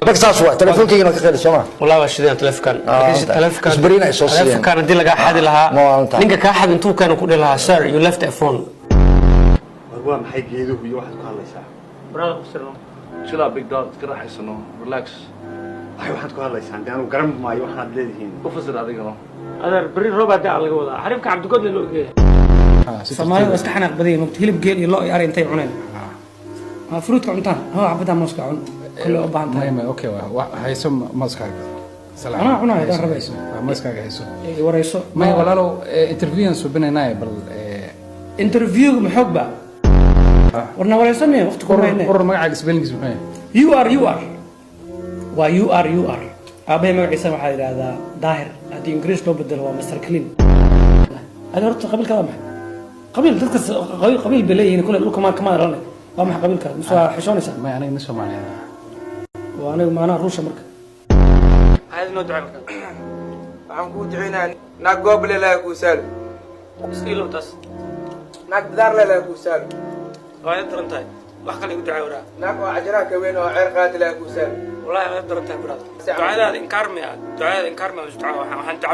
Marka saas waa telefoonkaygana ka qeyli sooma. Wallahi waa shideen telefonkan. Telefonkan Isbariina ay soo siiyeen. Telefonkan haddii lagaa xadi lahaa, Ma waalantahay. ninka kaa xad intuu keeno ku dhihi lahaa, "Sir, you left a phone." War waa maxay geeduhu iyo waxaad ku hadlaysaa? Brother, ku sirno. Chill out, big dog. Iska raaxaysano. Relax. Waxay waxaad ku hadlaysaan dee anugu garan maayo waxaad leedihiin. U fasir adigana. Adeer, beri roob daa laga wadaa, xariifka Cabdigodle loo geeya. Soomaalida waa iska xanaaq badan yihiin. Mogta hilib geel iyo lo iyo ari intay cuneen ma fruitka cuntaan? Hoo, xabadaa mooska cun, kolle u baahan tahay. Maya, okay, waa hayso mooskaaga. Salaam. Anaa cunaayo haddaan rabayso. Waa mooskaaga hayso. Ee, warayso. Maya walaalow, interviewan subinaynaaye bal Interviewga ma xoog ba? Warna warayso miya? Waqti urur kuma. Urur, magacaaga spellingkiisa muxuu yahay? U R U R waa U R U R. Aabahay magaciisa waxaa yidhaahdaa Daahir, haddii Ingiriis loo bedelo waa Mr Clean. Adi horta qabiilka waa maxay? Qabiil dadka qabiil qabiil bay leeyihiin kule, dhulka maa kama dhalanay. Waa maxay qabiilka, mise waa xishoonaysaa? Maya, aniga nin Soomaaliyeed ah. Waa aniga maanaha Ruusha marka. Hayad noo ducay marka. Waxaan kuu duceynaa naag gooble laha kuu saalo. Iska ilow taas. Naag bidaar le laha kuu saalo. Waa daran tahay, wax kale igu ducay waraa. Naag oo cajaraha ka weyn oo ceer qaadi laha kuu saalo. Wallahi waa daran tahay, brother. Ducadaada inkaar miya? Ducadaada inkaar miya? Duca waxaan duca.